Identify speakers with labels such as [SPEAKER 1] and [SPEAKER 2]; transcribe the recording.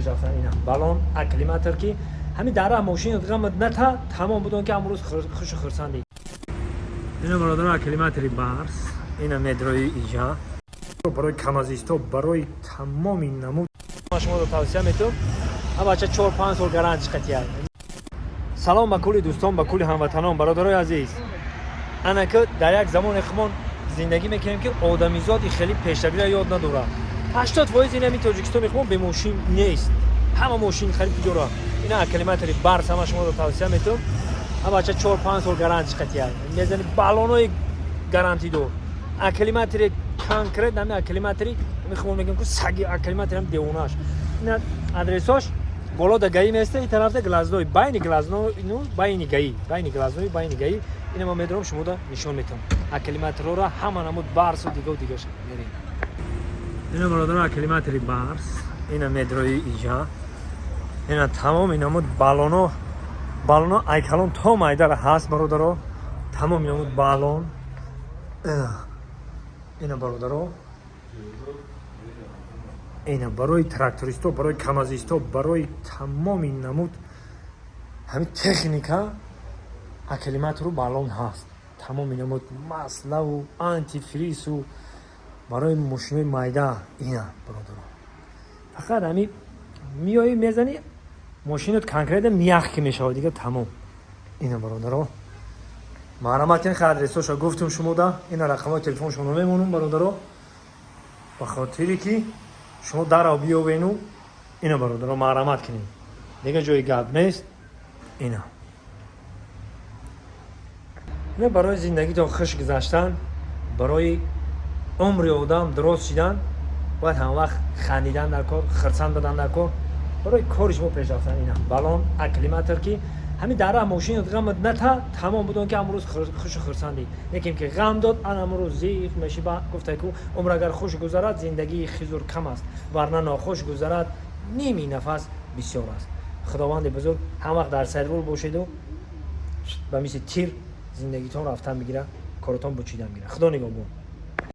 [SPEAKER 1] Ина баллон, акклиматор, ки ҳамин дара мошин ғамат ната, тамом будон, ки амрӯз хушу хурсандӣ. Ина, бародаро, акклиматори Барс, ина медрои иҷа барои камазисто, барои тамоми намуд шумо тавсия метавон. Бача 4-5 сол гарантиш қатия. Салом ба кулли дӯстон, ба кулли ҳамватанон, бародарои азиз. Анака дар як замоне хумон зиндагӣ мекунем, ки одамизоди хеле пешравиро ёд надорад. 80% инами Тоҷикистони хумон бемошин нест, ҳама мошин харид дора. Ина акклиматори Барс, ҳама шуморо тавсия метавон. Бача 4-5 сол гарантиш қатия. Мезани, баллонои гарантӣ дор, акклиматори конкрет. Ҳами акклиматори мехомон, мегӯям ку саги акклиматори ҳам девонаш. Ина адресош боло да ГАИ места, и тарафта глазной, байни глазной, ну, байни ГАИ, байни глазной, байни ГАИ. Ина ма медорам, шумода нишон метавам акклиматорора, ҳама намуд Барсу дигау дигаш. Мерем. Ина, бародаро, акклиматори Барс, ина медрои иҷа, ина тамоми намуд баллоно, баллоно айкалон то майдара ҳаст, бародаро, тамоми намуд баллон. Ина, бародаро, ина барои трактористо, барои камазисто, барои тамоми намуд ҳамин техника акклиматору баллон ҳаст, тамоми намуд маславу антифризу барои мошинои майда. Ина, бародаро, фақат ҳами миёӣ, мезанӣ, мошинат конкретно мягкий мешавад, дига тамом. Ина, бародаро, марҳамат. Ин адресоша гуфтум шумода, ина рақамҳои телефоншонро мемонум, бародаро, ба хотире ки шумо дарав биёвену. Ина, бародаро, марҳамат кунед, дига ҷои гап нест. Ина барои зиндагитон хуш гузаштан, барои умри одам дуроз шидан бояд ҳамвақт хандидан дар кор, хирсанд будан дар кор, барои кори шумо пеш рафтан. Ина баллон, акклиматор, ки ҳамин дара мошин ғамат ната, тамом будон, ки амрӯз хушу хурсандӣ. Лекин ки ғам дод, ан амрӯз зиқ меши. Ба гуфтай ку: умр агар хуш гузарад, зиндагии хизур кам аст, варна нохуш гузарад, ними нафас бисёр аст. Худованди бузург, ҳам вақт дар сайрвол бошеду ба мисли тир зиндагитон рафтан мегира, коротон бучидан мегира. Худо нигоҳбон.